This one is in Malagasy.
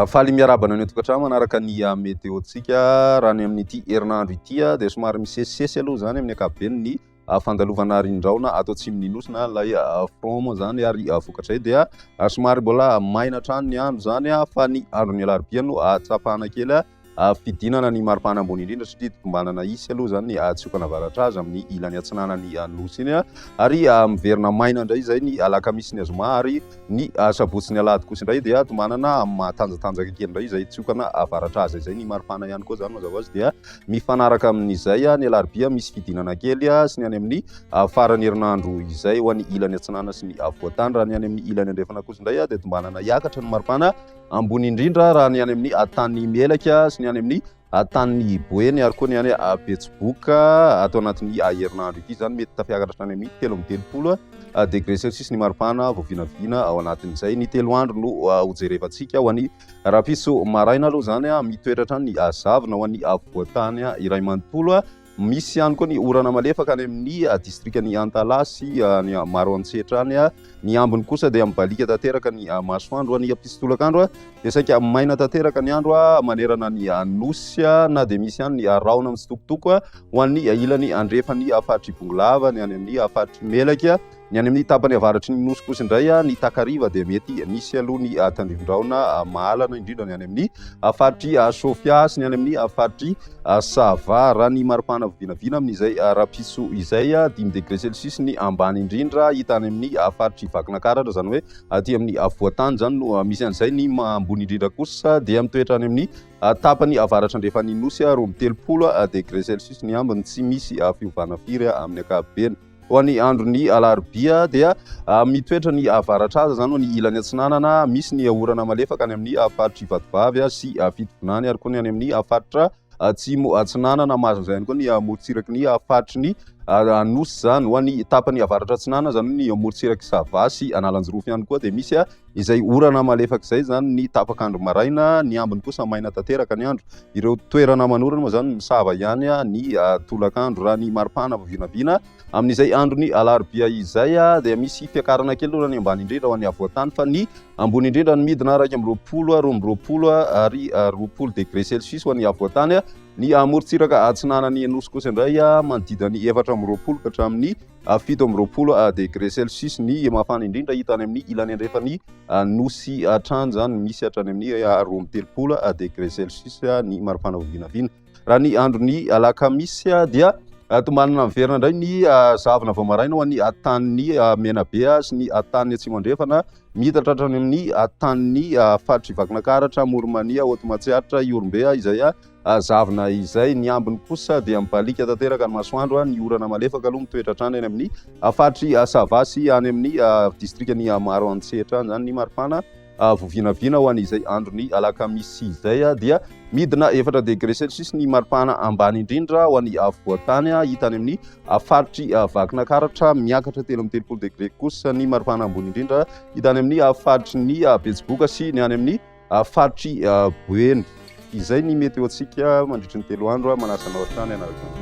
Faly miarahaba anao any an-tokantrano manaraka ny météo-ntsika. Raha ny amin'ity herinandro ity dia somary misesisesy aloha izany amin'ny ankapobeny ny fandalovana rindraona ato atsimon'ny nosy na ilay front moa izany ary vokatray dia somary mbola maina hatrany ny andro izany fa ny andron'ny alarobia no ahatsapana kely fidinana ny maripana ambony indrindra satria tombanana hisy aloha izany ny hatsiokana avaratra azy amin'ny ilany atsinanan'ny nosy iny ary miverina maina indray izay ny alakamisy ny azoma ary ny sabotsy ny alahady kosa indray dia tombanana matanjatanjaka kely indray izay tsiokana avaratra azy izay. Ny maripana ihany koa izany mazava azy dia mifanaraka amin'izay. Ny alarobia misy fidinana kely sy ny any amin'ny faran'ny herinandro izay ho an'ny ilany atsinanana sy ny afovoantany. Raha ny any amin'ny ilany andrefana kosa indray dia tombanana hiakatra ny maripana Ambony indrindra raha ny any amin'ny tanin'i Melaka sy ny any amin'ny tanin'i Boeny ary koa ny any Betsiboka ato anatin'ny herinandro ity izany mety tafiakatra hatrany amin'ny 33 degré celsius ny maripana vao vinavina ao anatin'izay. Ny telo andro no hojerevantsika ho an'ny rahampitso maraina aloha izany mitoetra hatrany ny zavona ho an'ny afovoan-tany iray manontolo. Misy ihany koa ny orana malefaka any amin'ny distrikan'i Antalaha sy any Maroantsetra any. Ny ambiny kosa dia mibaliaka tanteraka ny masoandro. Any ampitso tolakandro dia saika maina tanteraka ny andro manerana ny Nosy na dia misy ihany ny rahona mitsitokotoko ho an'ny ilany andrefan'ny faritr'i Bongolava, ny any amin'ny faritr'i Melaky. Ny any amin'ny tapany avaratry ny Nosy kosa indray, ny takariva dia mety misy aloha ny tandrifin-drahona mahalana, indrindra ny any amin'ny faritr'i Sofia sy ny any amin'ny faritr'i Sava. Raha ny maripana vinavina amin'izay rahampitso izay, dimy degré celsius ny ambany indrindra hita any amin'ny faritr'i Vakinankaratra, izany hoe aty amin'ny afovoan-tany izany no misy an'izay. Ny ambony indrindra kosa dia mitoetra any amin'ny tapany avaratra andrefan'ny Nosy, 32 degré celsius ny ambiny, tsy misy fiovana firy amin'ny ankapobeny. Ho an'ny andron'ny alarobia dia mitoetra ny avaratra aza izany ho ny ilany atsinanana, misy ny orana malefaka any amin'ny faritr'i Vatovavy sy Fitovinany ary koa ny any amin'ny faritra atsimo atsinanana, mahazo an'izay ihany koa ny morontsiraky ny faritry ny Anosy izany. Ho an'ny tapany avaratra atsinanana izany ny morontsirak'i Sava sy Analanjirofo ihany koa dia misy izay orana malefaka izay izany ny tapak'andro maraina, ny ambiny kosa maina tanteraka ny andro. Ireo toerana manorana moa izany misava ihany ny tolakandro. Raha ny maripana vao vinavina amin'izay andron'ny alarobia izay dia misy fiakarana kely aloha ny ambany indrindra ho an'ny afovoan-tany fa ny ambony indrindra ny midina 21, 22 ary 20 degré celsius ho an'ny afovoan-tany. Ny morontsiraka atsinanan'ny Nosy kosa indray manodidina ny 24 ka hatramin'ny 27 degré celsius. Ny mafana indrindra hita any amin'ny ilany andrefan'ny Nosy hatrany izany, misy hatrany amin'ny 32 degré celsius ny maripana vinavina. Raha ny andron'ny alakamisy dia tombanana miverina indray ny zavona vao maraina ho an'ny tanin'ny Menabe sy ny tanin'ny Atsimo Andrefana, miitatra hatrany amin'ny tanin'ny faritr'i Vakinankaratra, Amoron'i-Mania, Haute Matsiatra, Ihorombe izay zavona izay. Ny ambiny kosa dia mibaliaka tanteraka ny masoandro, ny orana malefaka aloha mitoetra hatrany any amin'ny faritr'i Sava sy any amin'ny distrikan'i Maroantsetra any izany ny maripana vovinavina ho an'izay andron'ny alakamisy izay dia midina efatra degré celsius ny maripana ambany indrindra ho an'ny afovoan-tany hita any amin'ny faritr'i Vakinankaratra, miakatra 33 degré kosa ny maripana ambony indrindra hita any amin'ny faritry ny Betsiboka sy ny any amin'ny Faritr'i Boeny. Izay ny météo-ntsika mandritry ny telo andro. Manasa anao hatrany hanaraka ny.